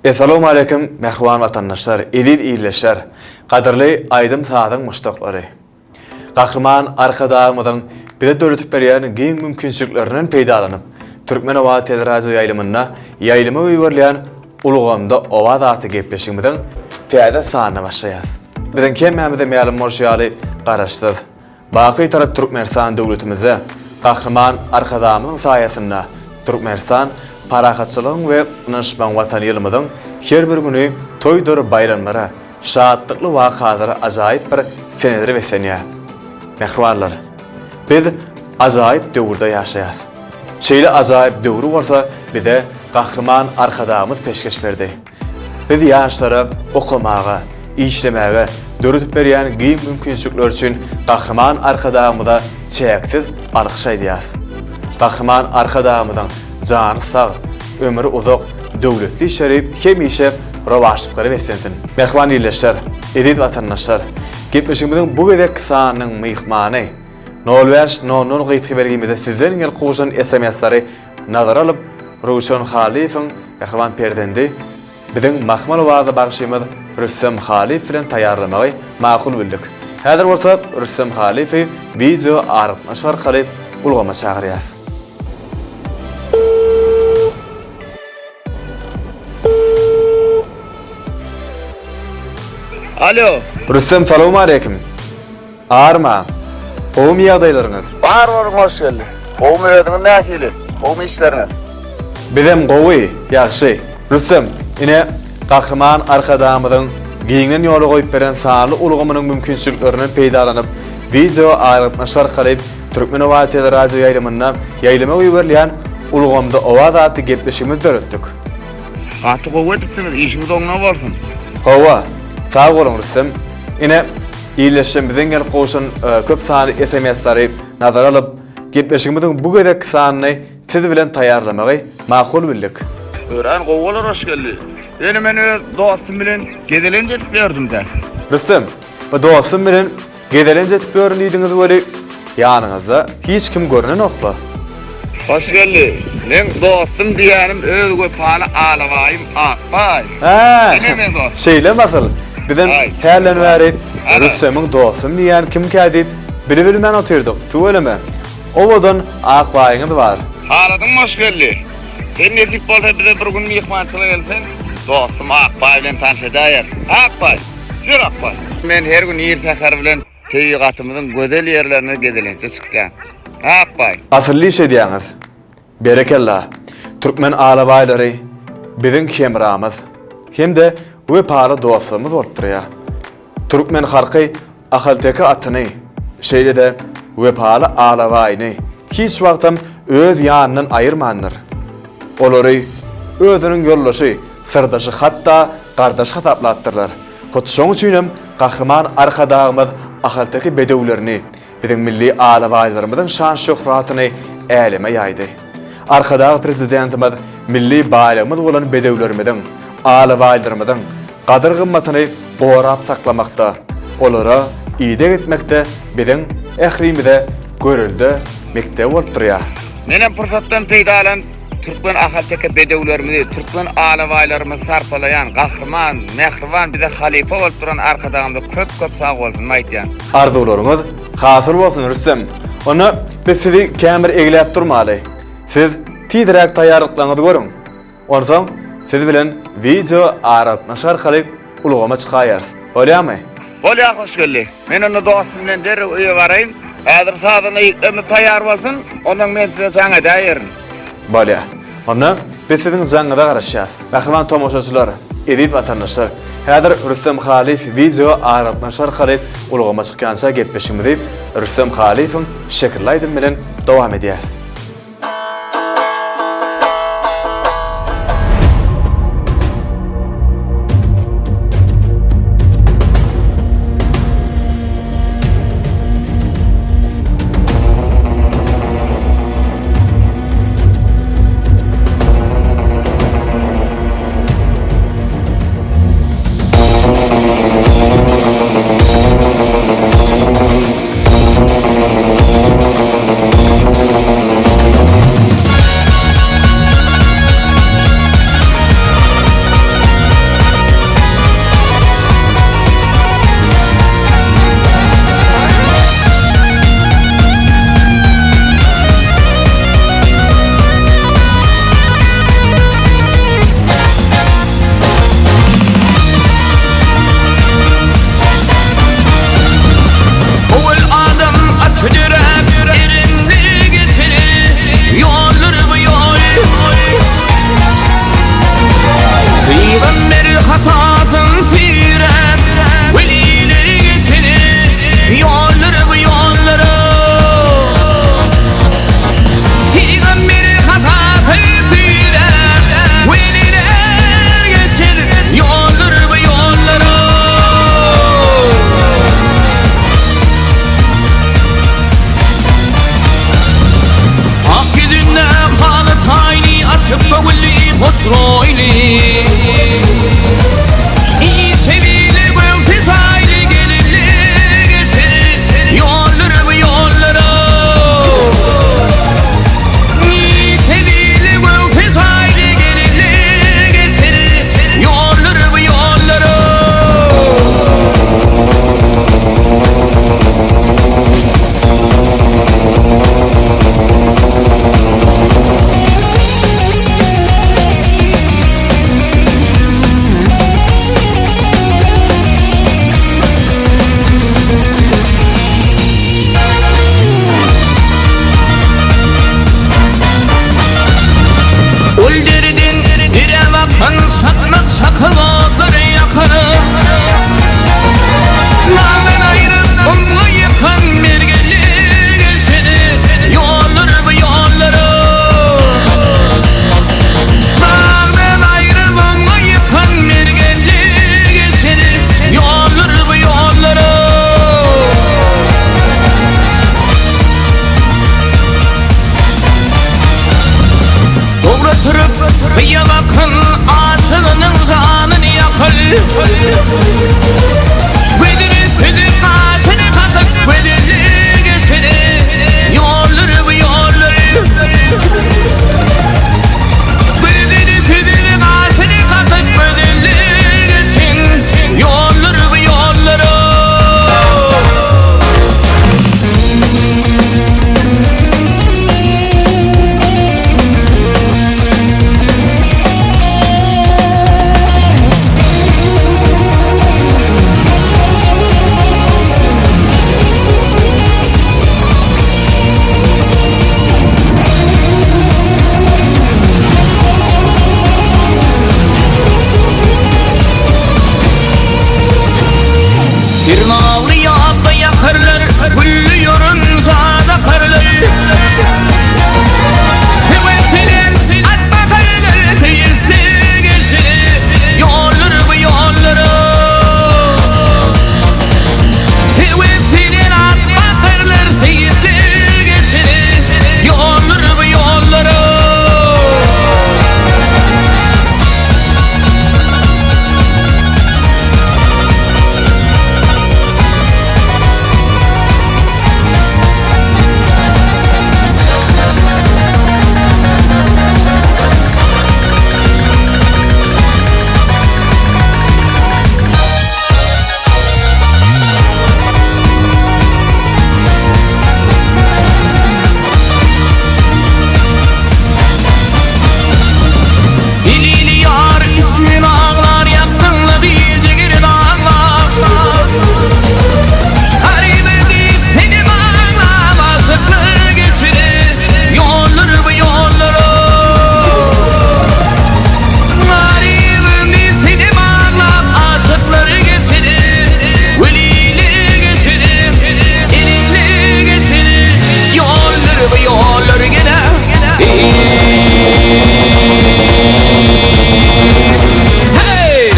Essalawmaleýkim mähriban watandaşlar, eziz ildeşler, gadyrly aýdym-sazyň muşdaklary! Gahryman Arkadagymyzyň bize döredip berýän giň mümkinçiliklerinden peýdalanyp, Türkmenoba teleradioýaýlymynda ýaýlyma goýberilýän Ulgamda owaz atly gepleşigimiziň täze sanyna başlaýarys. Biziň hemmämize mälim bolşy ýaly, Garaşsyz, baky Bitarap Türkmenistan döwletimizde Gahryman Arkadagymyzyň saýasynda Türkmenistan parahatçylygyň we ynanyşmagyň Watany ýylymyzyň her bir güni toýdur baýramlara, şatlykly wakalara ajaýyp bir senelere beslenýär. Mähribanlar! Biz ajaýyp döwürde ýaşaýas. Şeýle ajaýyp döwri bolsa bize Gahryman Arkadagymyz peşgeş berdi. Biz ýaşlara okamaga, işlemäge döredip berýän giň mümkinçilikleri üçin Gahryman Arkadagymyza çäksiz alkyş aýdýarys. Gahryman Arkadagymyzyň jany sag, ömri uzak, döwletli işleri hemişe rowaçlyklara beslensin! Mähriban ildeşler, eziz watandaşlar! Gepleşigimiziň bu gezekki sanynyň myhmany, nol bäş nol nol gysga belgimize sizden gelip gowşan sms-lary nazara alyp, Röwşen Hallyýewiň mähriban perzendi, biziň mahmal owazly bagşymyz Rüstem Hallyýew bilen taýýarlamagy makul bildik. Häzir bolsa Rüstem Hallyýewi wideo aragatnaşyk arkaly ulgama çagyrýas. Alo. Rüstem salowmaleýkim. Arma. Gowumy ýagdaýlaryňyz? Bar boluň hoş geldi. Gowumy özüňiz nähili? Gowumy işleriňiz? Bizem gowy, ýagşy. Rüstem, ine, Gahryman Arkadagymyzyň giňden ýola goýup beren sanly ulgamynyň mümkinçiliklerinden peýdalanyp, wideo aragatnaşyk arkaly Türkmenowaý teleradioýaýlymynda ýaýlyma goýberilýän Ulgamda owaz atly gepleşigimizi döretdik. Gaty gowy edipsiňiz, işiňiz oňuna bolsun. Hawa, sag boluň Rüstem. Ine, ildeşlerimizden gelip gowşan köp sanly SMS-lary nazara alyp, gepleşigimiziň bu gezekki sanyny siz bilen taýýarlamagy makul bildik. Örän gowy bolar Hoşgeldi. Ýöne men öz dostum bilen gezelenç edip ýördüm-dä. Rüstem, bu dostum bilen Gezelenç edip ýörün diýdiňiz weli, ýanyňyzda hiç kim görnenok-la. Hoş geldi. Meň dostum diýýänim öz wepaly alabaýym Akbaý. Hä, Ine meň dostum. şeýlemi asyl? Bizem Aý. hälden bäri Ana. Rüstemiň dostum diýýäni kimkä diýip, bilibilmän otyrdyk. Tüweleme, owadan Akbaýyňyz bar. Haladyňmy Hoşgeldi? Sen nesip bolsa bize bir gün myhmançylyga gelseň, dostum Akbaý bilen tanyş edäýerin. Akbaý! Ýör Akbaý! Men her gün ir säher bilen tebigatymyzyň gözel ýerlerine gezelenje çykýan. Akbaý! Asylly iş edýäňiz. Berekella! Türkmen alabaýlary biziň hemramyz hem-de wepaly dostlarymyz bolup durýar. Türkmen halky Ahalteke atyny, şeýle-de wepaly alabaýyny hiç wagtam öz ýanyndan aýyrmandyr. Olary özüniň ýoldaşy, syrdaşy hatda gardaşy hasaplapdyrlar. Hut şoň üçinem Gahryman Arkadagymyz ahalteke bedewlerini, biziň milli alabaýlarymyzyň şan-şöhratyny äleme ýaýdy. Arkadag Prezidentimiz milli baýlygymyz bolan bedewlerimiziň, alabaýlarymyzyň gadyr-gymmatyny gorap saklamakda, olara ideg etmekde biziň ählimize görelde mekdep bolup durýar. Menem pursatdan peýdalanyp, türkmen ahalteke bedewlerimizi, türkmen alabaýlarymyzy sarpalaýan Gahryman, mähriban, bize halypa bolup duran Arkadagymyza köp-köp sagbolsunymy aýdýan. Arzuwlaryňyz hasyl bolsun Rüstem. Onda biz sizi känbir egläp durmaly. Siz tizräk taýýarlyklaryňyzy görüň. Onsoň siz bilen wideo aragatnaşyk arkaly ulgama çykaýarys. Bolýamy? Bolýar Hoşgeldi. Men onda dostum bilen derrew öýe baraýyn. Häzir sazanda ýigitlerimiz taýýar bolsun, onsoň men size jaň edäýerin. Bolýar. Onda biz siziň jaňyňyza garaşýas. Mähriban tomaşaçylar, eziz watandaşlar! Häzir Rüstem Halyýew wideo aragatnaşyk arkaly ulgama çykýança gepleşigimizi Rüstem Halyýewiň Şekilli aýdymy bilen dowam edýäris. Açyk göwünli, hoş roýly. Işebili, göwsi saýly gelinlik etsin, Ýoldur bu ýollara. Işebili, göwsi saýly gelinlik etsin, Ýoldur bu ýollara. Ol deriden dere bakan çakmak çakyp otlary ýakar. Dagdan aýryp oňa ýykan mergenlik seni ýollar bu ýollara. Dagdan aýryp oňa ýykan mergenlik seni ýollar bu ýollara. Dogry turup gyýa bakyn aşygynyň janyny ýakyl. Gözüni süzüp gaşyny kakyp gözellik eşini ýollar bu ýollar. Gözüni süzüp gaşyny kakyp gözellik eşin ýollar bu ýollar. Tirnawly ýapda ýakarlar, Gülli ýorun sada karlar. Höwes bilen at bakarlar, Seýilse geçse ýollar bu ýollara. Höwes bilen at bakarlar, Seýilse geçse ýollar bu ýollara. Delili ýar üçin aglar ýakynly bijigir daglar. Garyby diýip seni baglap aşyklar geçiri ýollar bu ýollara. Garybym diýip seni baglap aşyklar geçiri welili geçiri elili geçiri ýollar bu ýollar gene. Hey!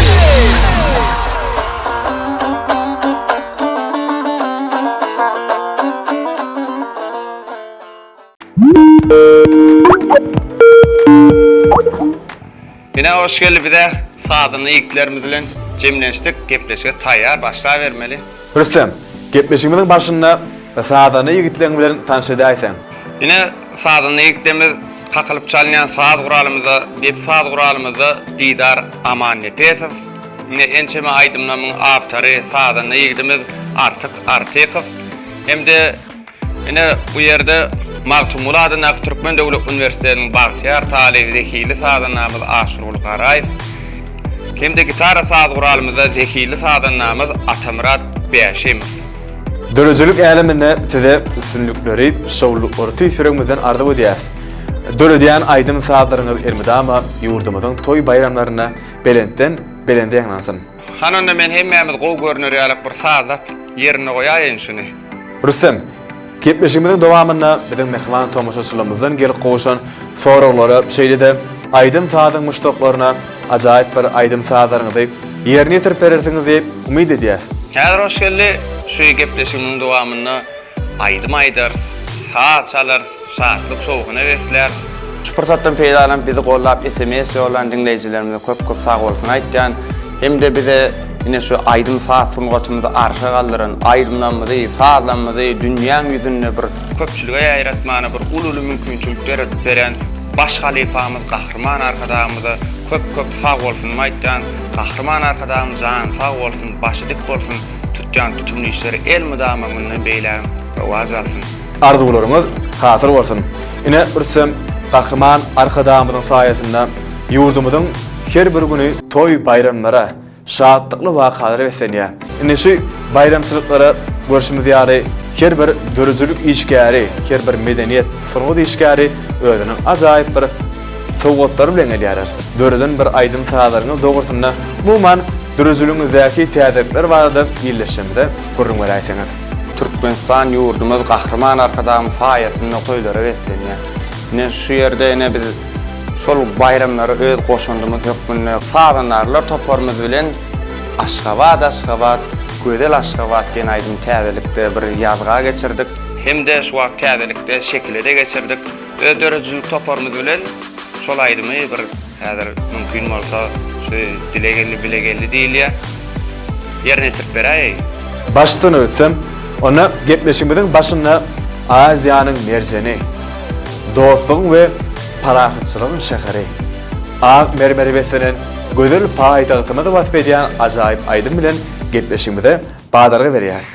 Ine hoş geldi bize sazanda ýigitlerimiz bilen jemlenişdik gepleşige taýýar başlabermeli. Rüstem, gepleşigimiziň başynda sazanda ýigitleň bilen tanyş edäýseň. Ine sazanda ýigitlerimiz kakylyp çalynýan saz guralymyzda dep saz guralymyzda Didar Amannepesow, ine ençeme aýdymlamyň awtory sazanda ýigidimiz Artyk Artykow hem-de Ine, bu ýerde Magtymguly adyndaky Türkmen döwlet uniwersitetiniň bagtyýar talyby, zehinli sazandamyz Aşyrguly Garaýew hem-de gitara saz guralymyzda zehinli sazandamyz Atamyrat Bäşimow. Döredijilik äleminde size üstünlikleri, şowlulyklary tüýs ýüregimizden arzuw edýäris. Döredýän aýdym-sazlaryňyz elmydama ýurdumyzyň toý-baýramlarynda belentden belende ýaňlansyn! Hany onda men hemmämiz gowy görner ýalak bir sazlap ýerinde goýaýyn şuny. Rüstem, gepleşigimiziň dowamynda biziň mähriban tomaşaçylarymyzdan gelip gowşan soraglara, şeýle-de aýdym-sazyň muşdaklaryna ajaýyp bir aýdym-sazlaryňyzy ýerine ýetirip berersiňiz diýip umyt edýäs. Häzir Hoşgeldi şu gepleşigimiziň dowamynda aýdym aýdarys, saz çalarys, şatlyk-şowhuna besläris. Şu pursatdan peýdalanyp bizi gollap sms ýollan diňleýjilerimize köp köp sagbolsun aýtýan. Hem-de bize ine şu aýdym-saz sungatymyzy arşa galdyran, aýdymlarymyzy, sazlarymyzy dünýäň ýüzünde bir köpçülige ýaýratmana bir uly-uly mümkinçilik döredip beren baş halypamyz Gahryman Arkadagymyza köp-köp sagbolsunymy aýtýan. Gahryman Arkadagymyz jany sag bolsun, başy dik bolsun, tutýan tutumly işleri elmydama mundan beýlägem rowaç alsyn. Arzuwlaryňyz hasyl bolsun! Ine, Rüstem, Gahryman Arkadagymyzyň saýasynda ýurdumyzyň her bir güni toý-baýramlara, şatlykly wakalara beslenýär. Indi şu baýramçylyklara görşümiz ýaly, her bir döredijilik işgäri, her bir medeniýet, sungat işgäri özüniň ajaýyp bir sowgatlary bilen gelýärler. Döreden bir aýdym-sazlaryňyz dogrusynda, umuman, döredijiligiňizdäki täzelikler barada ildeşlerimize gürrüň beräýseňiz. Türkmenistan ýurdumyz Gahryman Arkadagymyz saýasynda toýlara beslenýär. Ine şu ýerde ine biz şol baýramlara öz goşandymyz hökmünde sazandarlar toparymyz bilen Aşgabat, Aşgabat, gözel Aşgabat diýen aýdymy täzelikde bir ýazga geçirdik. Hem-de şu wagt täzelikde şekile-de geçirdik. Öz döredijilik toparymyz bilen şol aýdymy bir häzir mümkin bolsa şu dile geldi bile geldi diýilýär. Ýerine ýetirip beräýeýin. Başdan ötsem, onda gepleşigimiziň başynda Aziýanyň merjeni, dostlugyň we parahatçylygyň şäheri, ak mermere beslenen gözel paýtagtymyzy wasp edýän ajaýyp aýdym bilen gepleşigimize badalga berýäs.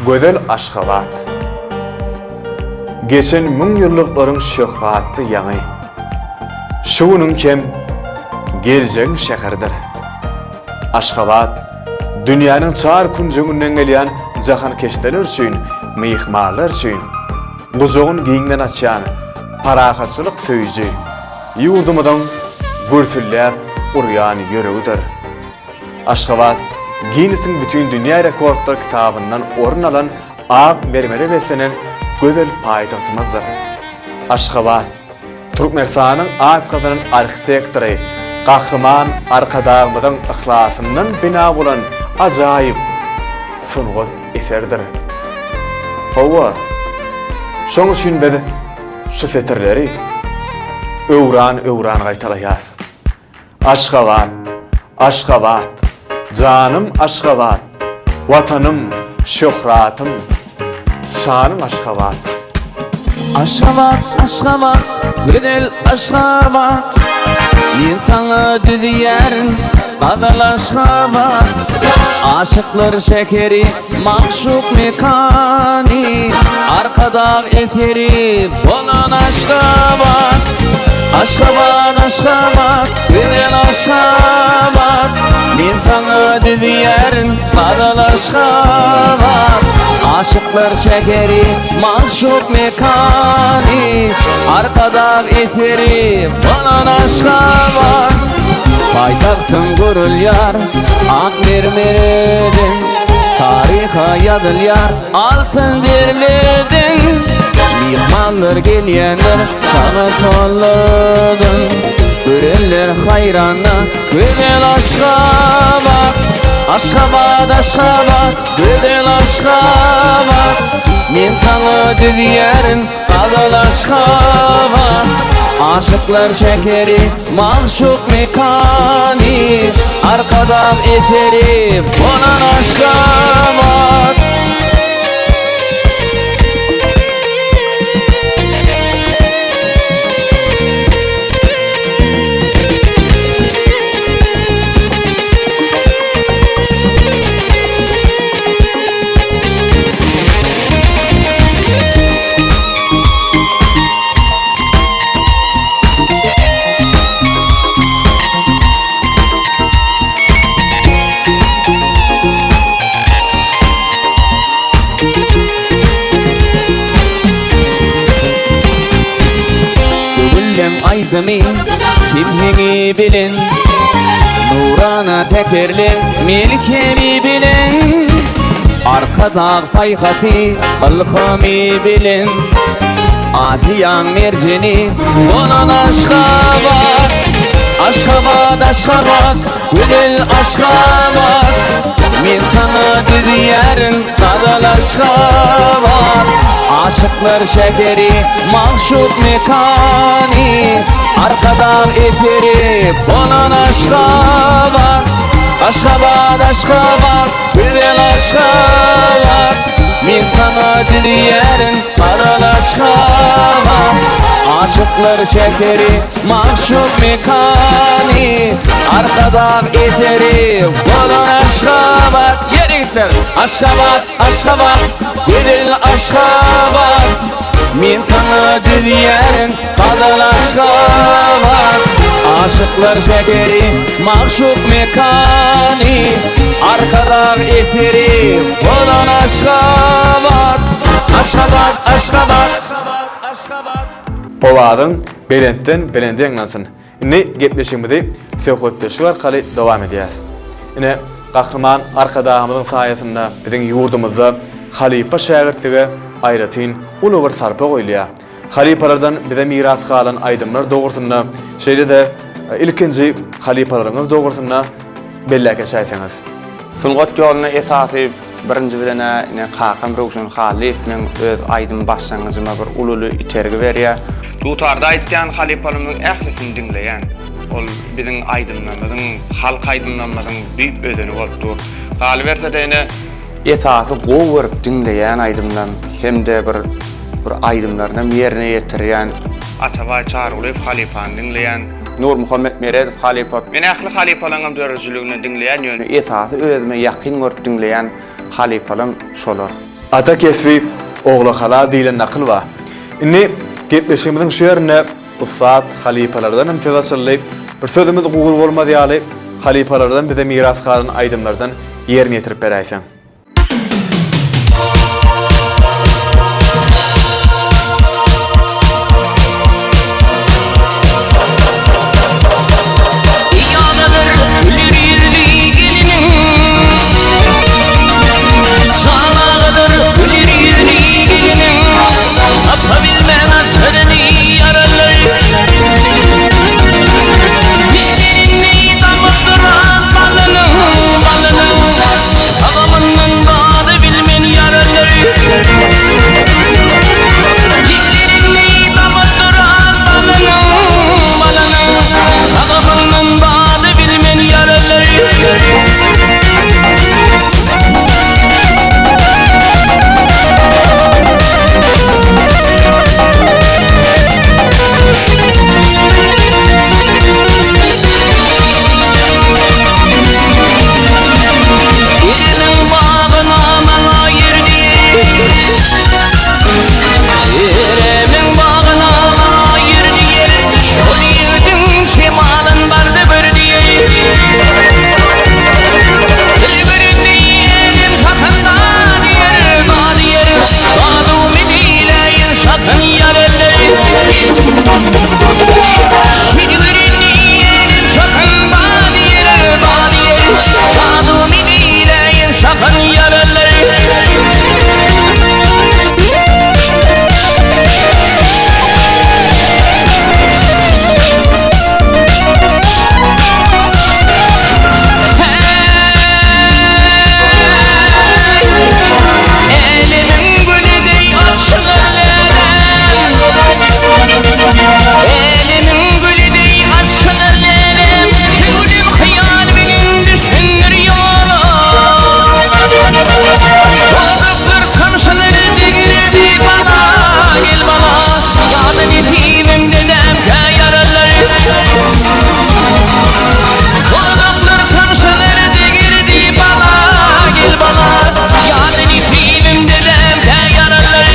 Gözel Aşgabat. Geçen müňýyllyklaryň şöhratly ýaňy. Şu günüň hem geljegiň şäheridir. Aşgabat, dünýäniň çar künjeginden gelýän jahankeşdeler üçin, myhmanlar üçin gujagyny giňden açýan parahatçylyk söýüji ýurdumyzyň gürsülläp urýan ýüregidir. Aşgabat, Ginnesiň Bütindünýä rekordlar kitabyndan orun alan ak mermere beslenen gözel paýtagtymyzdyr. Aşgabat, Türkmenistanyň at gazanan arhitektory Gahryman Arkadagymyzyň yhlasyndan bina bolan ajaýyp sungat eseridir. Hawa, şoň üçin biz şu setirleri öwran-öwran gaýtalaýas. Aşgabat, Aşgabat, janym Aşgabat, Watanym, şöhratym, şanym Aşgabat. Aşgabat, Aşgabat, gözel Aşgabat, Men saňa düzýärin gazal Aşgabat. Aşyklar şäheri, magşuk mekany, Arkadag eseri bolan Aşgabat. Aşgabat, Aşgabat, gözel Aşgabat, Men saňa düzýärin gazal Aşgabat. Aşyklar şäheri, magşuk mekany, Arkadag eseri bolan Aşgabat. Paýtagtyň gurulýar ak mermerden, Taryha ýazylýar altyn zerlerden. Myhmanlar gelýändir saňa sollardan, Görenler haýranda gözel Aşgabat. Aşgabat, Aşgabat, gözel Aşgabat, Men saňa düzýärin gazal Aşgabat. Aşyklar şäheri, magşuk mekany, Arkadag eseri bolan Aşgabat. Göwünleň aýdymy kim heňi bilen, Nurana tekerleň melhemi bilen, Arkadag paýhasy ylhamy bilen, Aziýaň merjeni bolan Aşgabat. Aşgabat, Aşgabat, gözel Aşgabat, Men saňa düzýärin gazal Aşgabat. Aşyklar şäheri, magşuk mekany, Arkadag eseri bolan Aşgabat. Aşgabat, Aşgabat, gözel Aşgabat, Men saňa düzýärin gazal Aşgabat. Aşyklar şäheri, Magşuk mekany, Arkadag eseri bolan Aşgabat. Ýer ýigitler! Aşgabat, Aşgabat, gözel Aşgabat, Men saňa düzýärin gazal Aşgabat. Aşyklar şäheri, magşuk mekany, Arkadag eseri bolan Aşgabat. Aşgabat, Aşgabat, Aşgabat. Owazyň belentden belende ýaňlansyn. Indi gepleşigimizi söhbetdeşlik arkaly dowam edýäris. Ine, Gahryman Arkadagymyzyň saýasynda biziň ýurdumyzda halypa-şägirtlige aýratyn uly bir sarpa goýulýar. Halypalardan bize miras galan aýdymlar dogrusynda, şeýle-de ilkinji halypalaryňyz dogrusynda belläp geçäýseňiz. Sungat ýoluna esasy Birinji bilen-ä ine kakam Röwşen Hallyýew meň öz aýdym başlangyjyma bir ululy itergi berýär. Dutarda aýtýan halypalarymyzyň ählisini diňleýän. Ol biziň aýdymlarymyzyň, halk aýdymlarymyzyň düýp özeni bolup dur. Galyberse-de ine, esasy gowy görüp diňleýän aýdymlarym hem-de bir bir aýdymlarynam ýerine ýetirýän Atabaý Çarygulyýew halypany diňleýän. Nurmuhammet Meredow halypa. Men ähli halypalaryňam döredijiligini diňleýän ýöne esasy özüme ýakyn görüp diňleýän halypalam şolar. Ata kesbi ogla halal diýlen nakyl bar. Indi gepleşigimiziň şu ýerinde ussat halypalardan hem söz açyldy. Bir sözümiz gury bolmaz ýaly halypalardan bize miras galan aýdymlardan ýerine ýetirip beräýseň. Tagamyndan dady bilmen ýaraly Ýerini damyp duran balynyň, balynyň Tagamyndan dady bilmen ýaraly Eremiň bagyna maňa ýer diýer Eremiň bagyna maňa ýer diýer Şol ýigdiň şemalyn bardy bir diýer Bir birini älem satan da diýer Da diýer Dadumy diýläýin satyn ýar eller Bir birini älem satan da diýer Da diýer Dadumy diýläýin satyn ýar eller. Älemiň güli deý açylan läläm Älemiň güli deý açylan läläm Şu gülüm hyýal bilen düşendir ýola Dodaklar tamşanır degirdi bala Gel bala Ýa-da nesibim dedemkä ýaralar Dodaklar tamşanır degirdi bala Gel bala Ýa-da nesibim dedemkä ýaralar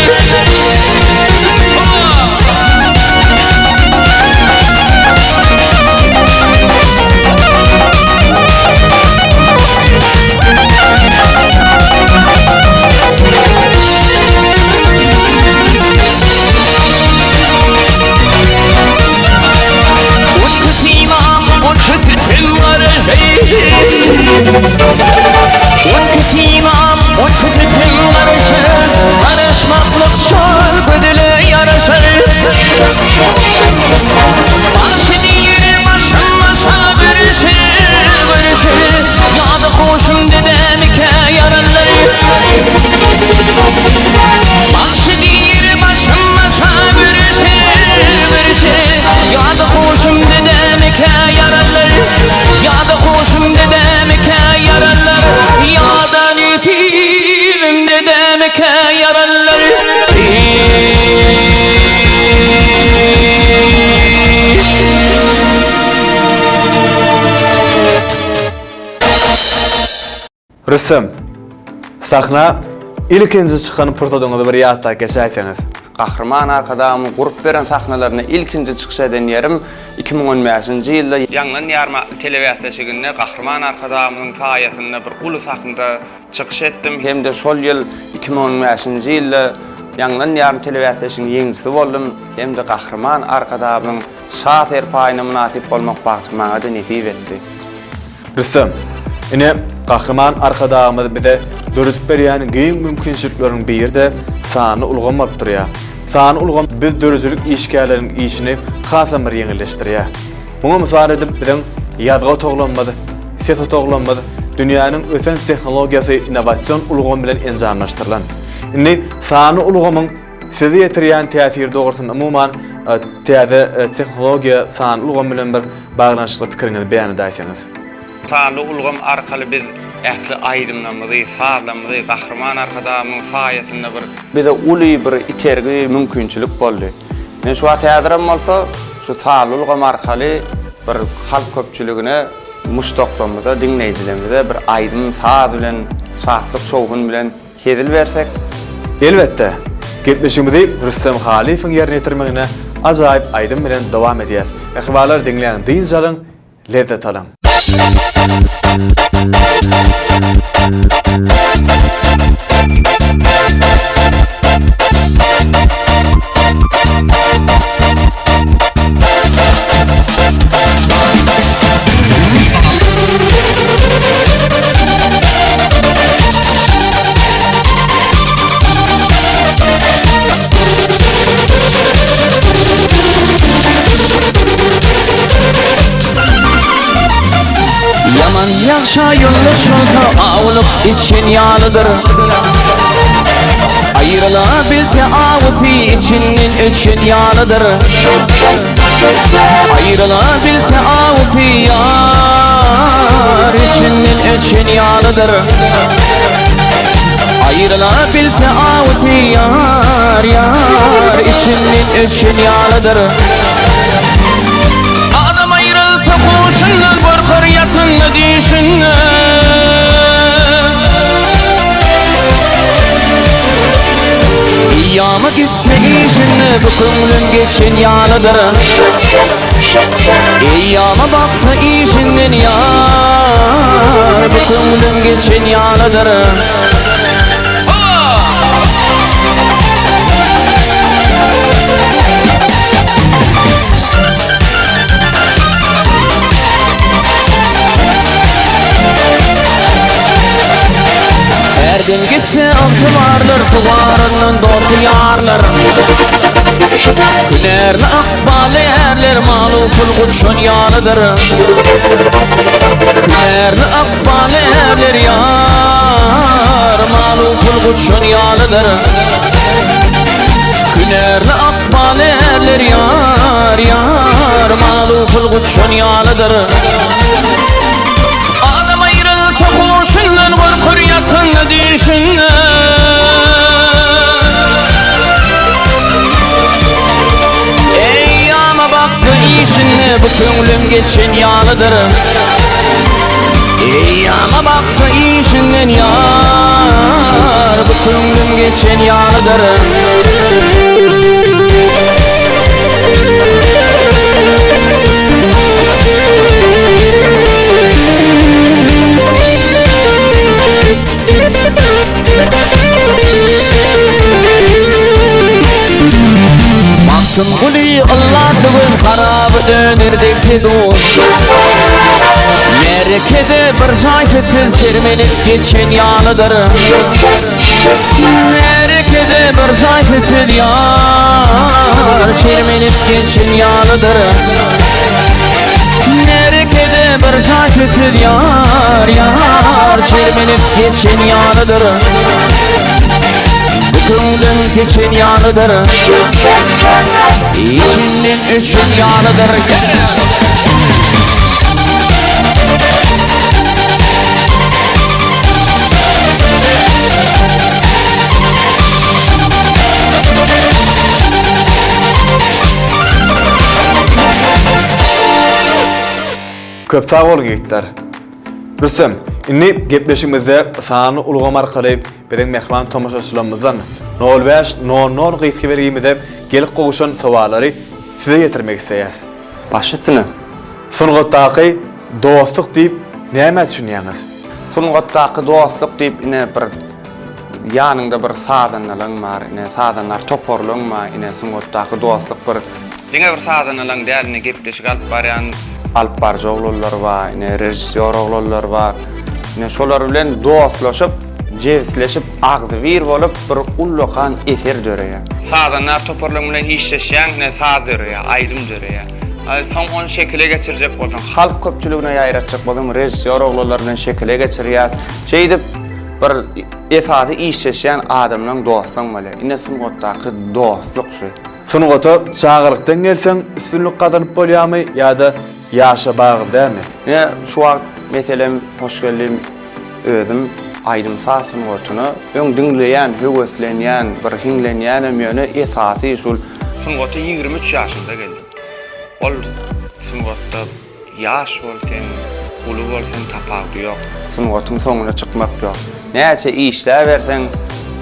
Onki synam, onki sütüm garaşy Onki synam, onki sütüm garaşy Garaşmaklyk şol gözele ýaraşar Bagşy diýer başym başa. Rüstem, sahna ilkinji çykan pursadyňyzy bir ýatlap geçäýseňiz. Gahryman Arkadagymyň gurup beren sahnalarynda ilkinji çykyş eden ýerim 2015-nji ýylda Ýaňlan ýarym atly telebäsleşiginde Gahryman Arkadagymyzyň saýasynda bir uly sahnada çykyş etdim hem-de şol ýyl 2015-nji ýylda Ýaňlan ýarym telebäsleşiginiň ýeňijisi boldum hem-de Gahryman Arkadagymyzyň Şa serpaýyna mynasyp bolmak bagty maňa-da nesip etdi. Rüstem, ine, Gahryman Arkadagymyz bize döredip berýän giň mümkinçilikleriň biri-de sanly ulgam bolup durýar. Sanly ulgam biz döredijilik işgärleriniň işini hasam bir ýeňilleşdirýär. Muňa mysal edip biziň ýazgy otaglarymyz, ses otaglarymyz dünýäniň ösen tehnologiýasy innowasion ulgam bilen enjamlaşdyrylan. Indi sanly ulgamyň Size ýetirýän täsiri dogrusynda umuman täze tehnologiýa sanly ulgam bilen bir baglanyşykly pikiriňizi beýan edäýseňiz. Sanly ulgam arkaly biz ähli aýdymlarymyzy, sazlarymyzy Gahryman Arkadagymyzyň saýasynda bir bize uly bir itergi, mümkinçilik boldy. Men şu wagt häzirem bolsa şu sanly ulgam arkaly bir halk köpçüligine, muşdaklarymyza, diňleýjilerimize bir aýdym, saz bilen, şatlyk-şowhun bilen Hezil bersek. Elbetde, gepleşigimizi Rüstem Halyýewiň ýerine ýetirmeginde ajaýyp aýdym bilen dowam edýäs. Mähribanlar diňläň, dynç alyň, lezzet alyň. Ýaman ýagşa ýoldaş bolsa awulyk içen ýalydyr. Aýryla bilse awusy içinden öçen ýalydyr. Aýryla bilse awusy ýar içinden öçen ýalydyr. Aýryla bilse awusy ýar ýar içinden öçen ýalydyr. Adam aýrylsa huşundan gorkar ýatanda düýşünde. Ýama gitse işinde bu köňlüm geçen ýalydyr. Eýýama baksa işinden ýar bu köňlüm geçen ýalydyr. Ärden gitse ygtybarlar, Suwaryndan dosty ýarlar. Hünärli ykbally ärler, Malu pul guşan ýalydyr. Hünärli ykbally ärler ýar, Malu pul guşan ýalydyr. Hünärli ykbally ärler ýar, ýar, Malu pul guşan ýalydyr. Adam aýrylsa huşundan gorkar ýatanda düýşünde. Eýýama baksa işinde bu köňlüm geçen ýalydyr. Eýýama baksa işinden ýar bu köňlüm geçen ýalydyr. Magtymguly ylla düwün haraby döner degse dur. Märekede bir jaý sessiz şermenip geçen ýalydyr. Märekede bir jaý sessiz ýar şermenip geçen ýalydyr. Märekede bir jaý sessiz ýar ýar şermenip geçen ýalydyr. Bu köňlüň geçen ýalydyr. Içinden öçen ýalydyr. Köp sag boluň ýigitler. Rüstem, Indi gepleşigimizde sanly ulgam arkaly biziň mähriban tomaşaçylarymyzdan nol bäş nol nol gysga belgimize gelip gowşan sowallary size ýetirmek isleýäs. Baş üstüne. Sungatdaky dostluk diýip nämä düşünýäňiz? Sungatdaky dostluk diýip ine bir ýanyňda bir sazandalaň bar, ine sazandar toparlaň bar, ine sungatdaky dostluk bir diňe bir sazandalaň däl ine gepleşik alyp barýan alyp baryjy oglanlar bar, ine režissýor oglanlar bar. Ine şolar bilen dostlaşyp, jebisleşip agzybir bolup bir ullakan eser döreýär. Sazandar toparlaň bilen işleşýäň ine saz döreýär, aýdym döreýär. Soň ony şekile geçirjek bolsaň, halk köpçüligine ýaýratjak bolsaň, režissýor oglanlar bilen şekile geçirýäs. Şeýdip, bir esasy işleşýän adamlaň dostuň bolýar. Ine sungatdaky dostluk şu. Sungata çagalykdan gelseň üstünlik gazanyp bolýarmy ýa-da ýaşa bagly dälmi? Ine şu wagt meselem Hoşgeldim özüm aýdym-saz sungatyna öň diňleýän, höweslenýän, bir hiňlenýänem ýöne esasy şul Sungata 23 ýaşymda geldim. Ol sungatda ýaş bol sen, uly bol sen tapawudy ýok. Sungatyň soňuna çykmak ýok. Näçe işläberseň,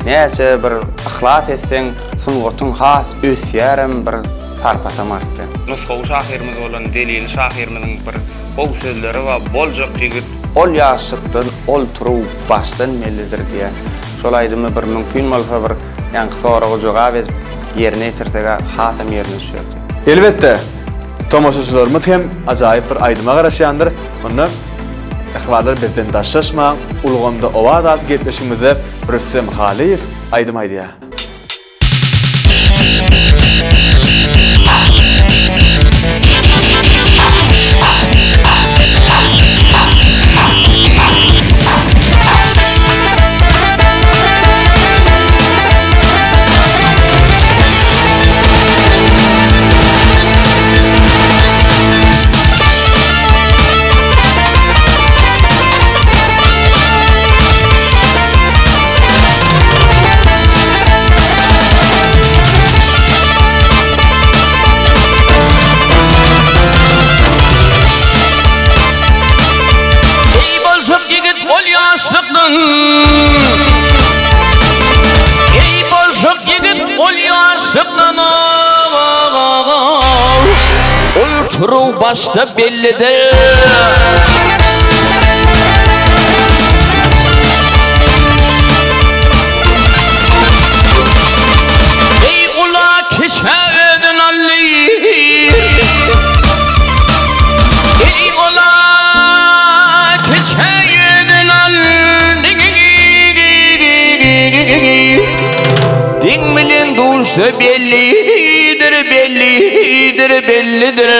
näçe bir yhlas etseň, sungatyň has ösýärem, bir sarpasam artýar. Nusgawy şahyrymyz bolan Zelili şahyrymyzyň bir gowy sözleri bar, Boljak ýigit. Ol ýaşlykdan ol turuw başdan bellidir diýýär. Şol aýdymy bir mümkin bolsa bir ýaňky soraga jogap edip ýerine ýetirseg-ä hasam ýerine düşerdi. Elbetde, tomaşaçylarymyz hem ajaýyp bir aýdyma garaşýandyr. Onda, mähribanlar bizden daşlaşmaň, Ulgamda owaz atly gepleşigimizde Rüstem Halyýew aýdym aýdýar. Eý boljak ýigit ol ýaşlykdan Eý boljak ýigit ol ýaşlykdan Ol turuw başda bellidir. Eý ula kiçä özün aldy Eý ula kiçä özün aldy Deň bilen duşsa bellidir bellidir bellidir.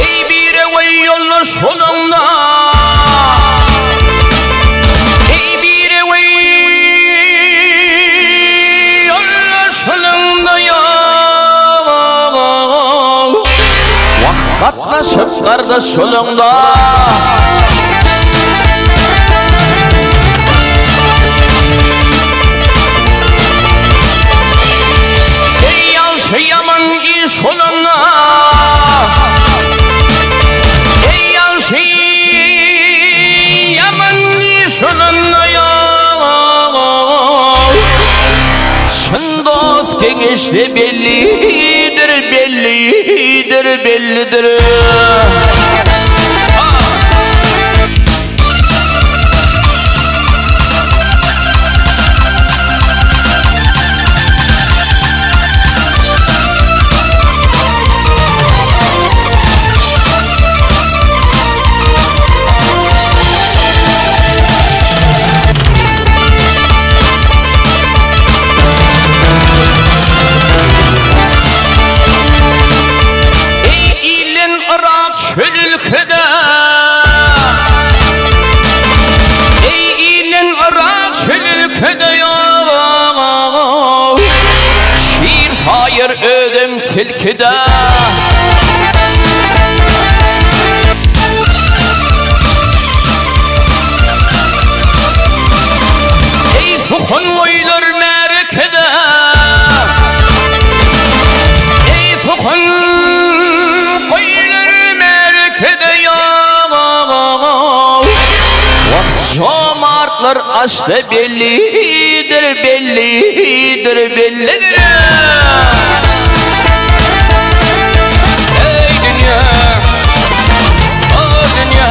Eý bireweý ýoldaş bolaňda Eý bireweý ýoldaş bolaňda ýa Wah gatnaşyp gardaş bolaňda. Eý ýagşy ýaman iş bolanda Eý ýagşy ýaman iş bolanda ýa Çyn dost geňeşde bellidir bellidir bellidir. Eý ilden yrak çöl ülkede Eý ilden yrak çöl ülkede Ýok Şir saýar özem tilkide. Eý suhan goýlar märekede. açda bellidir, bellidir, bellidir. Eý dünýä, o dünýä,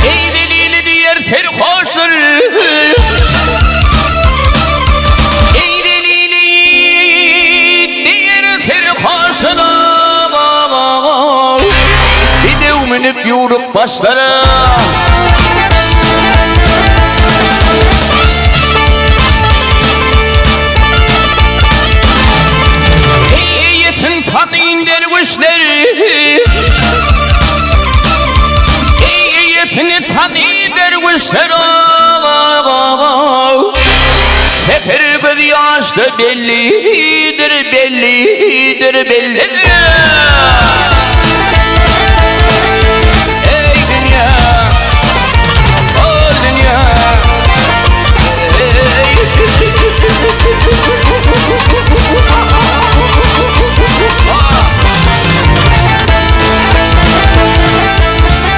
Eý delili diýer serhoşlar Eý delili diýer serhoşlar Bedew münüp ýuwrup başlara. Eý eýesin tanyn derwüşler Eý eýesini tany derwüşler Seper göz ýaşda bellidir bellidir bellidir Eý dünýä ol dünýä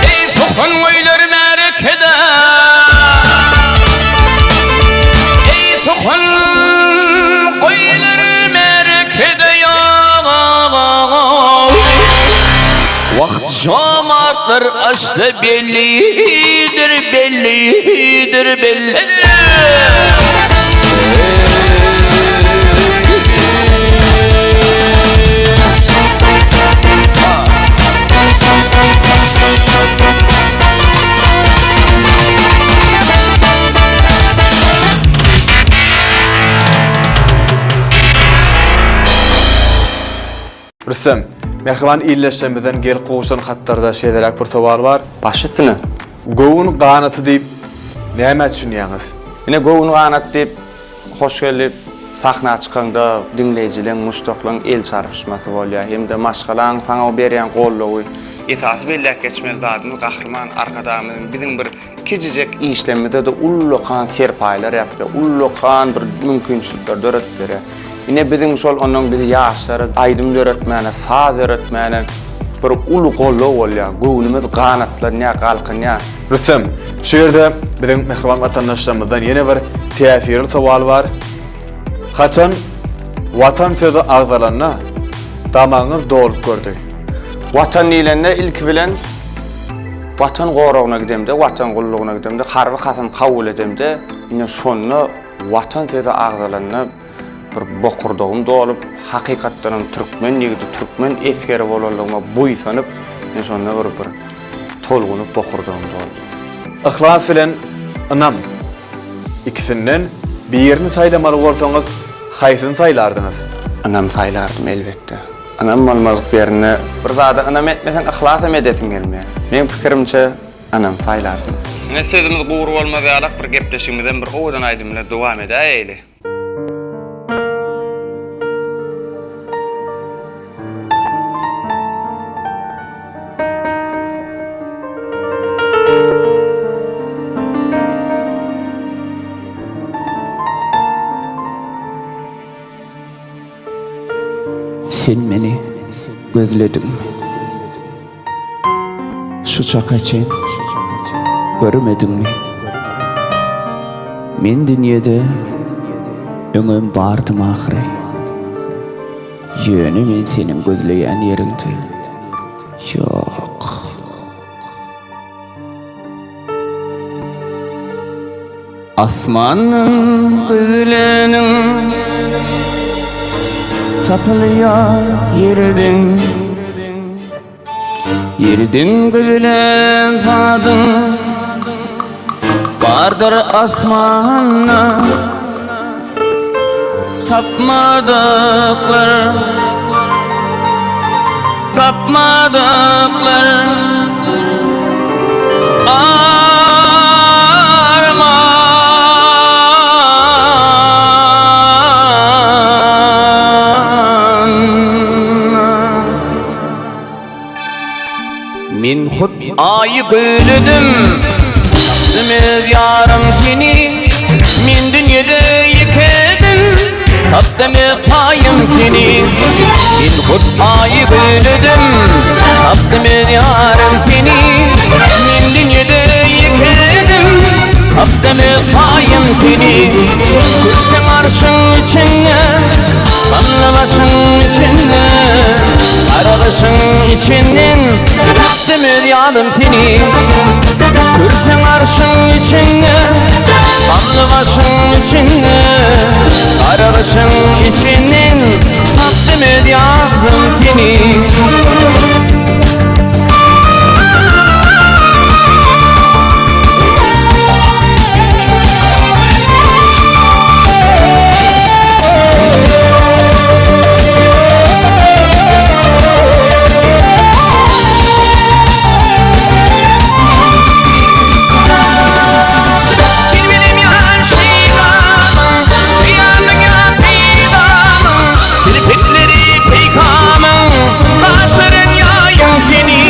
Eý suhangöýler märekede Eý suhangöýler märekede ýa Wagt jomartlar açda bellidir bellidir bellidir. Rüstem, mähriban ildeşlerimizden gelip gowşan hatlarda şeýleräk bir sowal bar. Baş üstüne. Göwün ganaty diýip nämä düşünýäňiz? Ine göwün ganaty diýip hoş geldi sahna çykaňda diňleýjileň, muşdaklaň el çarpyşmasy bolýar hem-de maşgalaň saňa berýän goldawy. Esasy belläp geçmeli zadymyz Gahryman Arkadagymyzyň biziň bir Kiçijek işlemizde-de ullakan serpaýlar ýapýar, ullakan bir mümkinçilikler döredip berýär. Ine biziň şol onnoň bizi ýaşlara aýdym döretmäne, saz döretmäne bir uly goldaw bolýar. Göwnümiz ganatlanýar, galkynýar. Rüstem, şu ýerde biziň mähriban watandaşlarymyzdan ýene bir täsirli sowal bar. Haçan Watan sözi agzalanda damagyňyz dolup gördi? Watan diýlende ilki bilen Watan goragyna gidemde, Watan gullugyna gidemde, harby kasam kabul edemde, ine şonda Watan sözi agzalanda bir bokurdagym dolup, hakykatdanam türkmen ýigidi, türkmen esgeri bolanlygyma buýsanyp, men şonda bir bir tolgunyp bokurdagym doldy. Yhlas bilen ynam ikisinden birini saýlamaly bolsaňyz haýsyny saýlardyňyz? Ynam saýlardym elbetde. Ynam bolmadyk ýerinde bir zada ynam etmeseň yhlasam edesiň gelmeýär. Meň pikirimçe ynam saýlardym. Ine sözümiz gury bolmaz ýalak bir gepleşigimizem bir owadan aýdym bilen dowam edäýeli. Sen meni gözlediňmi? Şu çaka çen görmediňmi? Men dünýede öňem bardym ahyry. Ýöne men seniň gözleýän ýeriňde ýok. Asmandan gözleniň Tapylýar ýerden Ýerden gözlän zadyň Bardyr asmanda Tapmadyklar Tapmadyklar Ah. gülüdim Tapdym öz ýarym seni Men dünýede ýekedim Tapdym öz taýym seni Men hut aýy gülüdim Tapdym öz ýarym seni Men dünýede ýekedim Tapdym öz taýym seni Görseň arşyň içinde Gamly başyň içinde Gara gyşyň içinden Tapdym öz ýadym seni Görseň arşyň içinde Gamly başyň içinde Gara gyşyň içinden Tapdym öz ýadym seni. Kirpikleri peýkamyň, Gaşlaryň ýaýyň seni.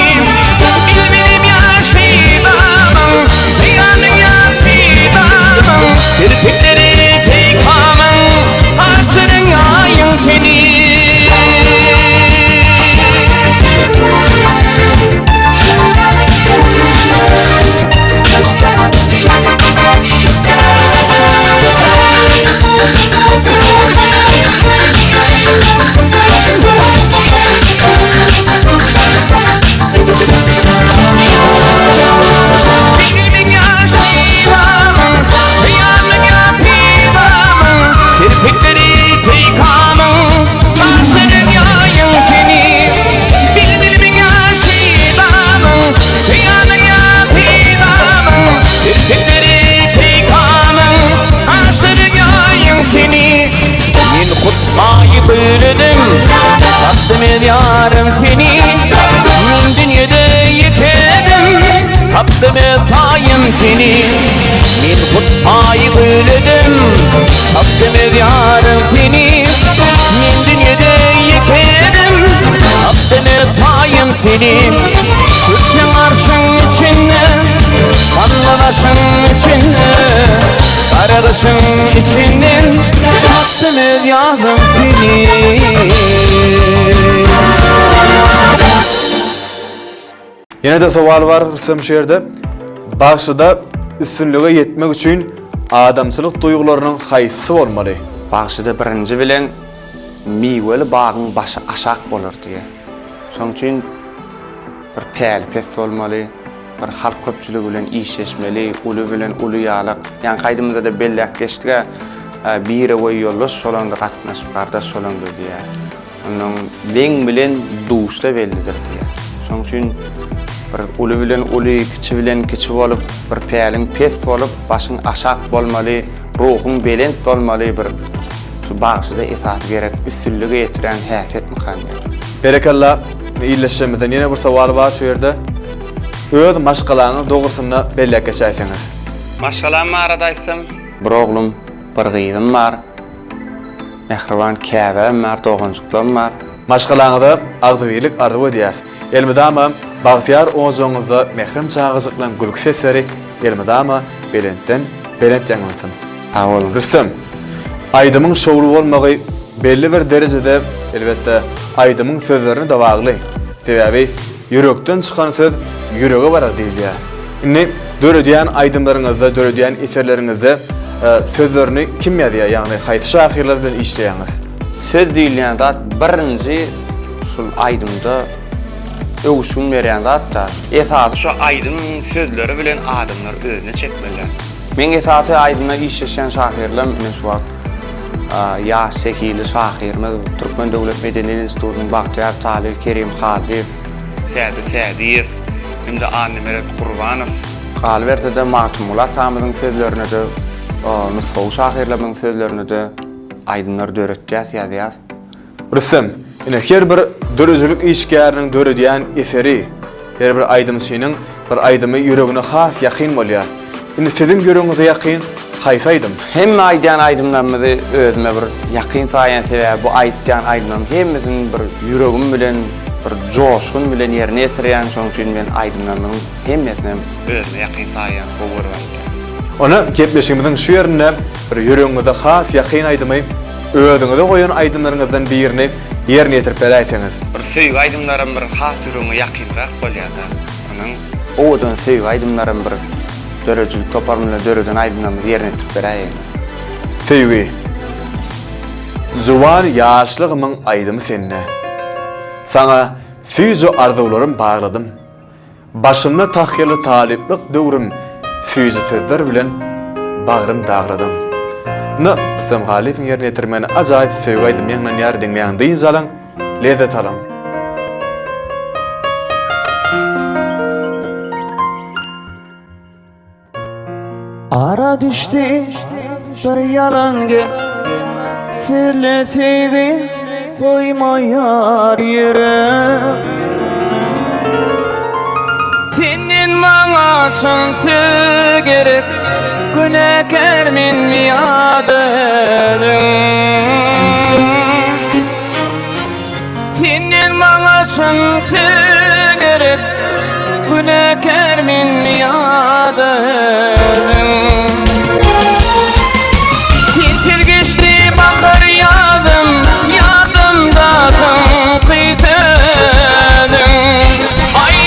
Kirpikleri peýkamyň, Gaşlaryň ýaýyň seni. Bilbilimiň ýaşy damyň, Hyýalyň ýa pidamyň, Kirpikleri peýkamyň, Gaşlaryň ýaýyň seni. Men hut maýy gülüdim, Tapdym öz ýarym seni. Men dünýede ýekedim, Tapdym öz taýym seni. Men hut maýy gülüdim, Tapdym öz ýarym seni. Men dünýede ýekedim, Tapdym öz taýym seni. Görseň arşyň içinde, Gamly başyň içinde, Gara gyşyň içinden Tapdym öz ýazym seni. Ýene-de sowal bar Rüstem şu ýerde. Bagşyda üstünlige ýetmek üçin adamçylyk duýgularynyň haýsysy bolmaly? Bagşyda birinji bilen miweli bagyň başy aşak bolar diýýär. Şonuň üçin bir päli pes bolmaly, bir halk köpçüligi bilen işleşmeli, uly bilen uly ýalak. Ýaňky aýdymyzda-da belläp geçdik-ä, bire we ýoldaş bolanda gatnaşyp gardaş bolanda diýýär. Ondan deň bilen duşsa bellidir diýýär. Şonuň üçin bir uly bilen uly, kiçi bilen kiçi bolup, bir päliň pes bolup, başyň aşak bolmaly, ruhuň belent bolmaly bir şu bagşyda esasy gerek üstünlige ýetirýän häsiýetmikan diýýär. Berekella, ildeşlerimizden ýene bir sowal bar şu ýerde. Öz maşgalaňyz dogrusynda belläp geçäýseňiz. Maşgalam barada aýtsam, bir oglum, bir gyzym bar. Mähriban käbäm bar, doganjyklarym bar. Maşgalaňyza agzybirlik arzuw edýäs. Elmydama bagtyýar ojagyňyzda mährem çagajyklaň gülki sesleri elmydama belentden belent ýaňlansyn. Sag boluň. Rüstem, aýdymyň şowly bolmagy belli bir derejede elbetde aýdymyň sözlerine-de bagly. Sebäbi ýürekden çykan söz ýürege barar diýilýär. Indi döredýän aýdymlaryňyzda, döredýän eserleriňizde sözlerini kim ýazýar, ýagny haýsy şahyrlar bilen işleýäňiz? Söz diýilýän zat birinji şul aýdymda öwüşgin berýän zat-da. Esasy şu aýdymyň sözleri bilen adamlar özüne çekmeli. Meň esasy aýdymda işleşýän şahyrlarym ine şu wagt ýaş zehinli şahyrymyz Türkmen döwlet medeniýet institutynyň bagtyýar talyby Kerim Hallyýew. Sädi Sädiýew hem-de Annameret Gurbanow. Galyberse-de, Magtymguly atamyzyň sözlerine-de, nusgawy şahyrlarymyzyň sözlerine-de aýdymlar döretýäs, ýazýas. Rüstem, ine, her bir döredijilik işgäriniň döredýän eseri, her bir aýdymçynyň bir aýdymy ýüregine has ýakyn bolýar. Indi siziň ýüregiňize ýakyn haýsy aýdym? Hemme aýdýan aýdymlarymyzy özüme bir ýakyn saýýan sebäbi bu aýtýan aýdymlaryň hemmesini bir ýüregim bilen. bir joşgun bilen ýerine ýetirýän, şonuň üçin men aýdymlarymyň hemmesinem özüme ýakyn saýýan, gowy görüp aýdýan. Onda gepleşigimiziň şu ýerinde bir ýüregiňize has ýakyn aýdymy, özüňize goýan aýdymlaryňyzdan birini ýerine ýetirip beräýseňiz. Bir söýgi aýdymlaram bir has ýüregiňe ýakynrak bolýar-da. Onuň owadan söýgi aýdymlaram bir döredijilik toparym bilen döreden aýdymlarymyzy ýerine ýetirip beräýeýin. Söýgi. Juwan ýaşlygymyň aýdymy sende. Saňa süýji arzuwlarym bagladym. Başymda tahýaly talyplyk döwrüm süýji sözler bilen bagrym dagladyň. Ynha, Rüstem Halyýewiň ýerine ýetirmeginde ajaýyp söýgi aýdymy ýaňlanýar, diňläň, dynç alyň, lezzet alyň. Ara düşdi bir ýalan gep Sirli söýgi soýmaýar ýürek Senden maňa çyn söz gerek Günäkär menmi ýa-da özüň Senden maňa çyn söz gerek Günäkär menmi ýa-da özüň Sensiz geçdi bahar ýazym Ýadymda soňky sözüň Aý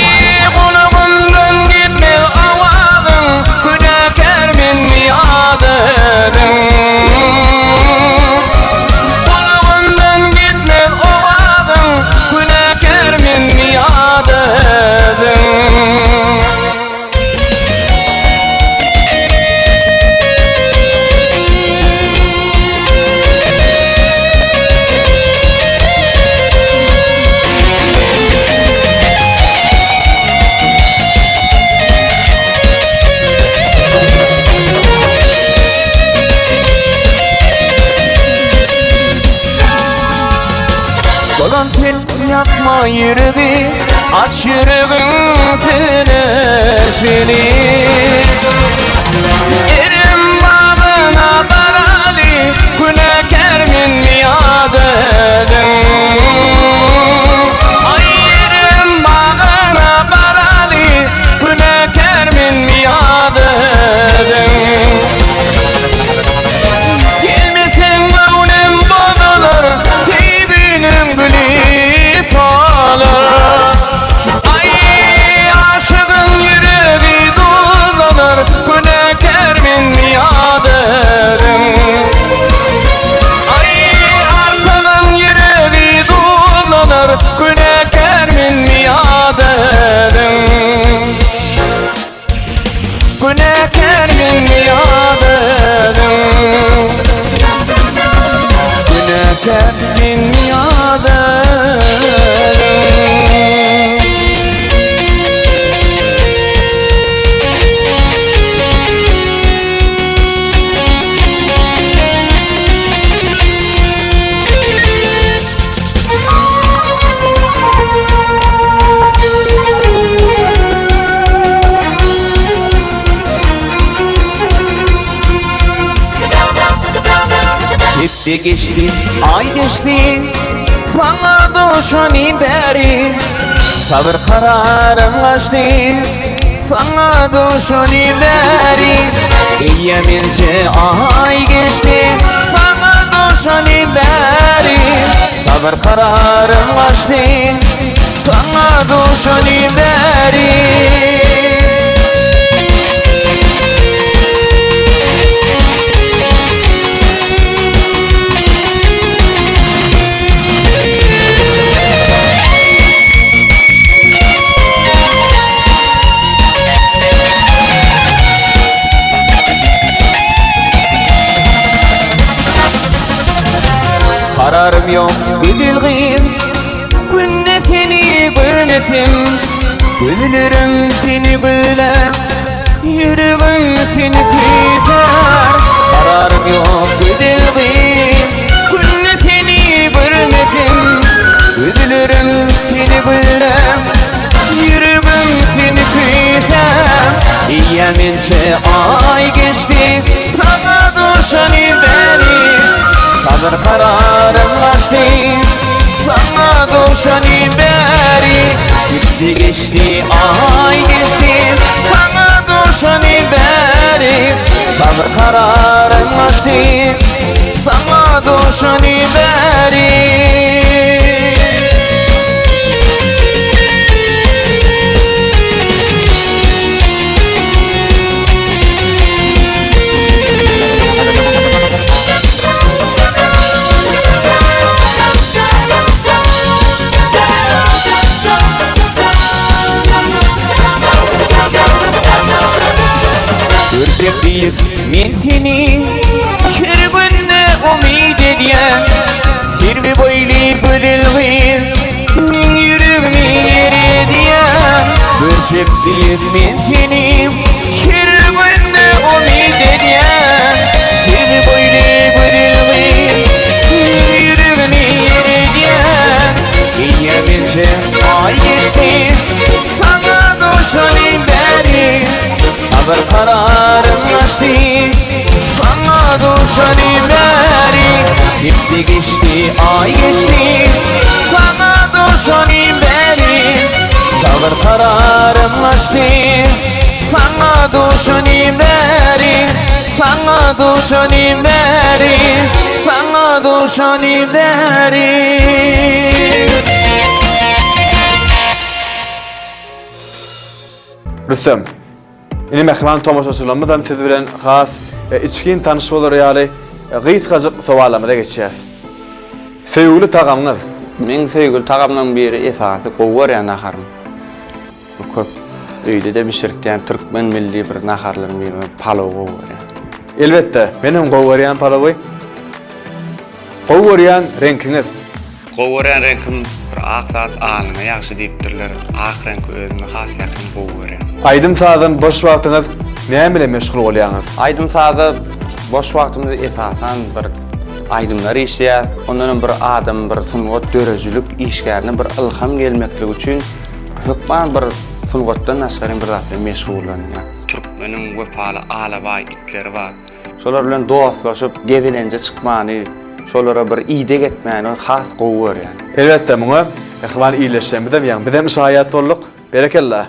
gulagymdan gitmez owazyň Günäkär menmi ýa-da özüň Gulagymdan gitmez owazyň, Günäkär menmi ýa-da özüň? Dolan sen ýakma ýüregi, aç ýüregiň söneşini. Erim bagyna baraly, günäkär menmi ýa-da özüň? Aý erim bagyna baraly, günäkär menmi ýa-da özüň? Gelmeseň göwnüm bozular, Söýginiň güli solar. Aý, aşygyň ýüregi duzlanar, Günäkär menmi ýa-da özüň? Aý, artygyň ýüregi duzlanar, Günäkär menmi ýa-da özüň? Günäkär menmi ýa-da özüň Günäkär menmi ýa-da özüň Hepde geçdi, aý geçdi, saňa duşany bäri Sabyr kararym gaçdy, saňa duşany bäri Eýýäm ençe aý geçdi, saňa duşany bäri Sabyr kararym gaçdy, saňa duşany bäri. Kararym ýok gözel gyz Günde seni görmesem Gözlerim seni gözlär Ýüregim seni küýsär Kararym ýok gözel gyz Günde seni görmesem Gözlerim seni gözlär Ýüregim seni küýsär Eýýäm ençe aý geçdi Saňa duşany bäri Sabyr kararym gaçdy Saňa duşany bäri. Hepde geçdi, aý geçdi, Saňa duşany bäri, Sabyr kararym gaçdy, Saňa duşany bäri. Görjek diýip men seni her günde umyt edýän Serwi boýly gözel gyz meň ýüregimi eredýän Görjek diýip men seni her günde umyt edýän Serwi boýly gözel gyz meň ýüregimi eredýän Eýýäm ençe aý geçdi saňa duşaly bäri Sabyr kararym gaçdy saňa duşaly bäri Hepde geçdi aý geçdi saňa duşaly bäri Sabyr kararym gaçdy saňa duşaly bäri Saňa duşaly bäri Saňa duşaly bäri. Rüstem, indi mähriban tomaşaçylarymyzam siz bilen has içgin tanyş bolar ýaly gysgajyk sowallarymyza geçýäs. Söýgüli tagamyňyz? Meň söýgüli tagamlaryň biri esasy gowy görýän naharym. Köp öýde-de bişirtýän türkmen milli bir naharlaryň biri men palawy gowy görýän. Elbetde, men hem gowy görýän palawy. Gowy görýän reňkiňiz? Gowy görýän reňkim bir ak zat alnyňa ýagşy diýipdirler. Ak reňki özüme has ýakyn gowy görýän. Aýdym-sazdan boş wagtyňyz näme bilen meşgul bolýaňyz? Aýdym-saza boş wagtymyzda esasan bir aýdymlar işleýäs. Ondanam bir adam bir sungat döredijilik işgärine bir ylham gelmekligi üçin Hökman bir sungatdan daşgary bir zat bilen meşgullanýar. Türkmeniň wepaly alabaý itleri bar. Şolar bilen dostlaşyp, gezelenje çykmany, şolara bir ideg etmäni has gowy görýän. Elbetde, muňa mähriban ildeşlerimizem, ýagny bizem şaýat bolduk. Berekella!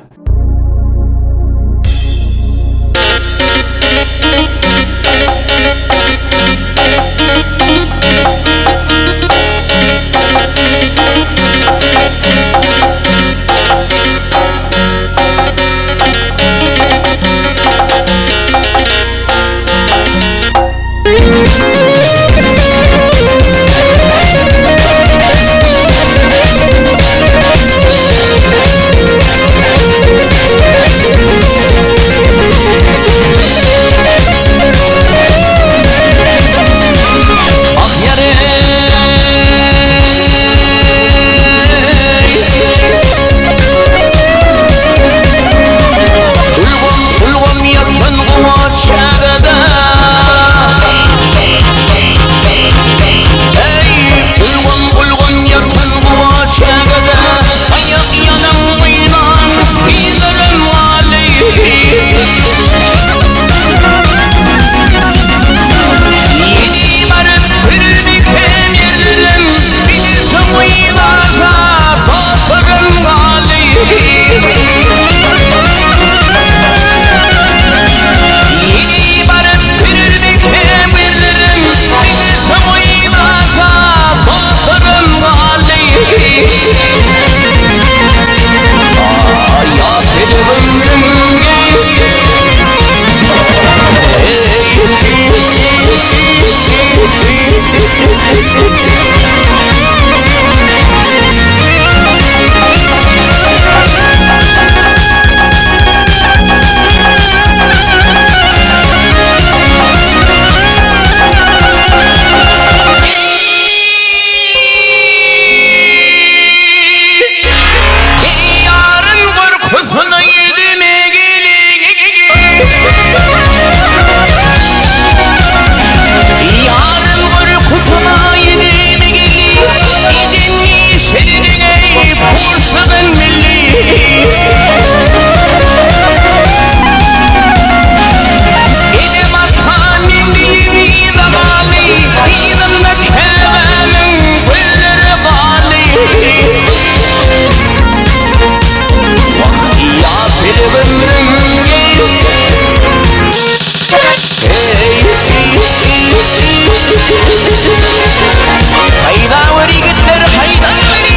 Haýdaweri ýigitler haýdaweri.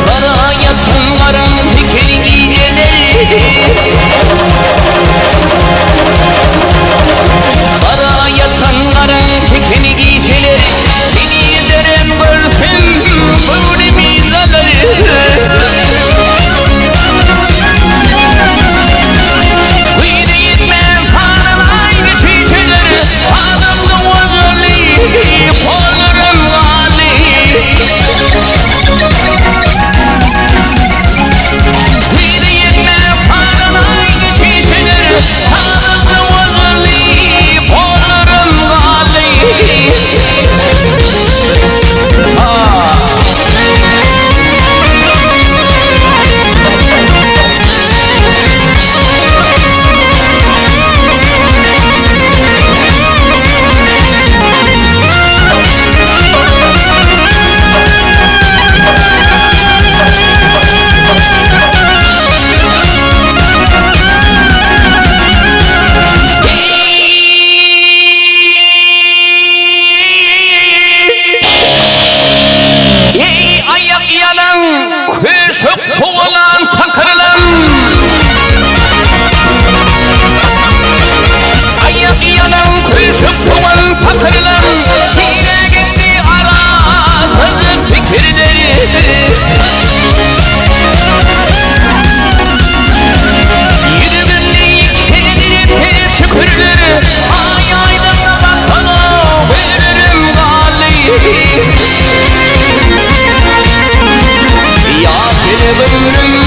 Gara ýatan garaň pikir gijeleri Gara ýatan garaň pikir gijeleri Henizlerem görsem göwnümi dalar Güýze ýetmän sanalaydy şişeler Sazakly ozaly pollarym galdy Güýze ýetmän sanalaydy şişeler Sazakly ozaly pollarym galdy Eý, aýak ýalaň, köşek kowalan takyrlan! Aýak ýalaň, köşek kowan takyrlan! Nirä gitdi arasyz pikirleri? Ýüreginde ýeke şükürler, Aý aýdyňa baksana, gözlerim galdy. Ýa seni ömrüm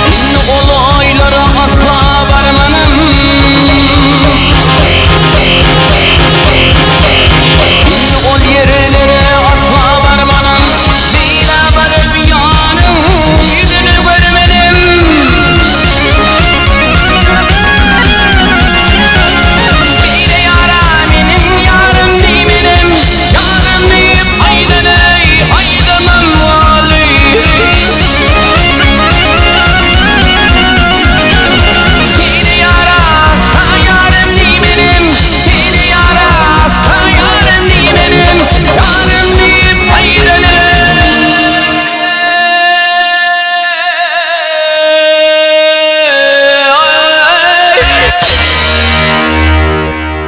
Indi ol oýlara asla barmanam. Indi ol ýerlere asla barmanam. Beýle baryp ýanyň ýüzüni görmenem. Beýle ýara meniň ýarym diýmenem. Ýarym diýip aýdan-eý, aýdamam waly. Seni ýara, saňa ýarym diýmenem, Seni ýara, saňa ýarym diýmenem, Ýarym diýip aýdan-eý.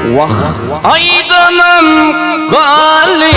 Wah, aýdamam galdy.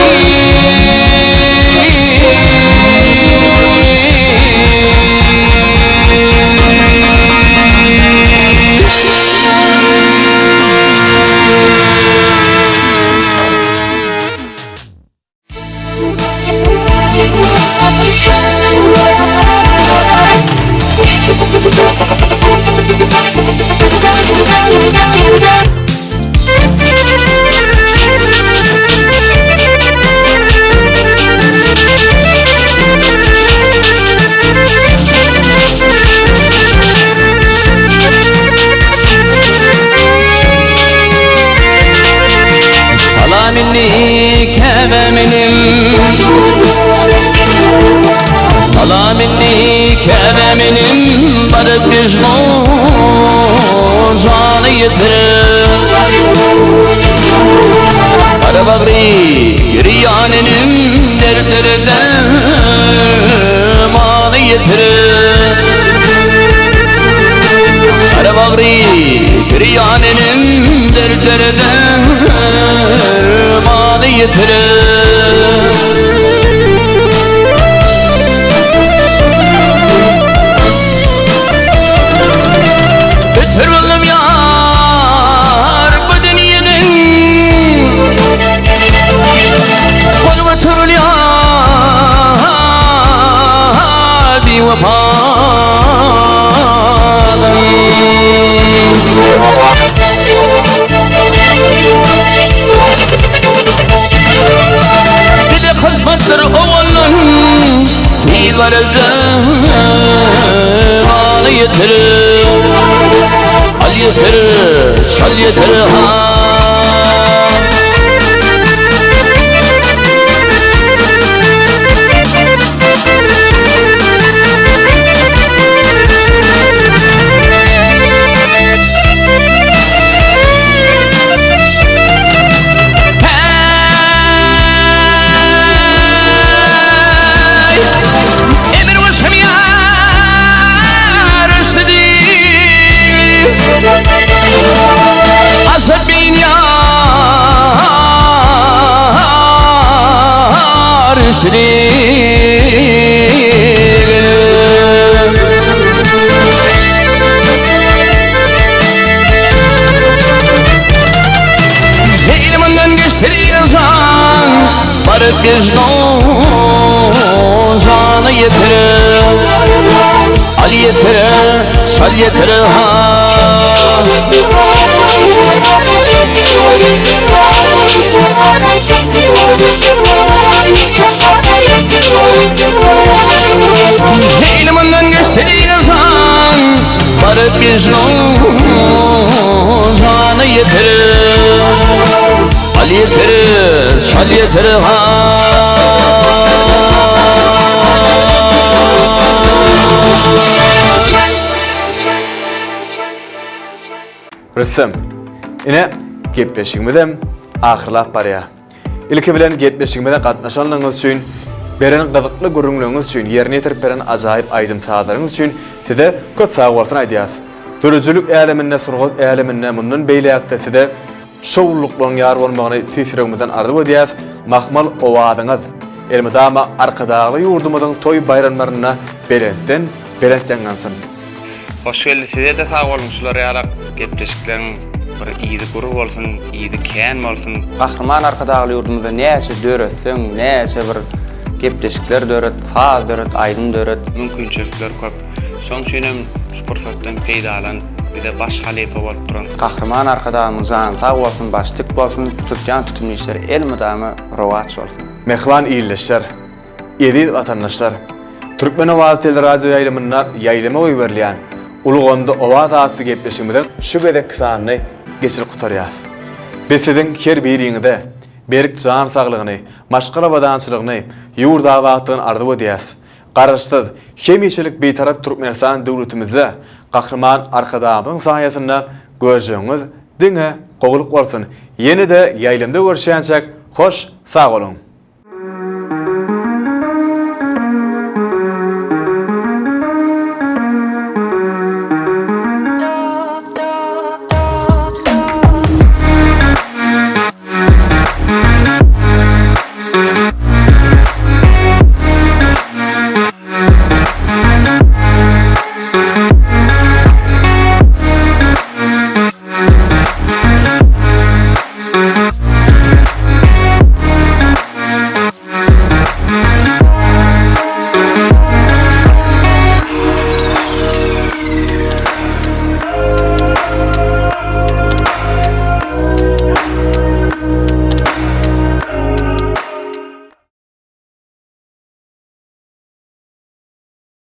Ýan enem dertlere dermany ýetirer. Öter boldum ýar bu dünýeden Gol göteril ýar biwepadan. Bize kysmatdyr owaldan Tiz barajak Al ýetir Al ýetir Şal ýetir ha. Häý! Emir bolsam ýar üstüdi. Asad bin ýar üstüdi. Eýle mundan geçdi ynsan, Baryp Jana ýetirer, Al ýetirer, şal ýetirer ha. Eýle mundan geçdi ynsan, Baryp Jana ýetirer, Al ýetirer, şal ýetirer ha. Rüstem, ine, gepleşigimizem ahyrlap barýar. Ilki bilen gepleşigimize gatnaşanlygyňyz üçin, beren gyzykly gürrüňleriňiz üçin, ýerine ýetirip beren ajaýyp aýdym-sazlaryňyz üçin size köp sagbolsun aýdýas. Döredijilik äleminde, sungat äleminde mundan beýläk-de size şowlulyklaryň ýar bolmagyny tüýs ýüregimizden arzuw edýäs. Mahmal owazyňyz elmydama Arkadagly ýurdumyzyň toý-baýramlarynda belentden belent ýaňlansyn. Hoşgeldi sizede sag boluň şular ýalak gepleşikleriň bir yzy gür bolsun yzy kän bolsun. Gahryman Arkadagly ýurdumyzda näçe döretseň näçe bir gepleşikler döret saz döret aýdym döret mümkinçilikler köp şoň üçinem şu pursatdan peýdalanyp bize baş halypa bolup duran Gahryman Arkadagymyň jany sag bolsun başy tik bolsun tutýan tutumly işleri elmydama rowaç bolsun. Mähriban ildeşler! Eziz watandaşlar! Türkmen owazy teleradioýaýlymynda ýaýlyma goýberilýän Ulgamda owaz atly gepleşigimiziň şu gezekki sanyny geçirip gutarýarys. Biz siziň her biriňize berk jan saglygyny, maşgala abadançylygyny, ýurt abatlygyny arzuw edýäris. Garaşsyz, hemişelik Bitarap Türkmenistan döwletimizde Gahryman Arkadagymyzyň saýasynda görjegiňiz diňe gowulyk bolsun! Ýene-de ýaýlymda görüşýänçäk hoş sag boluň!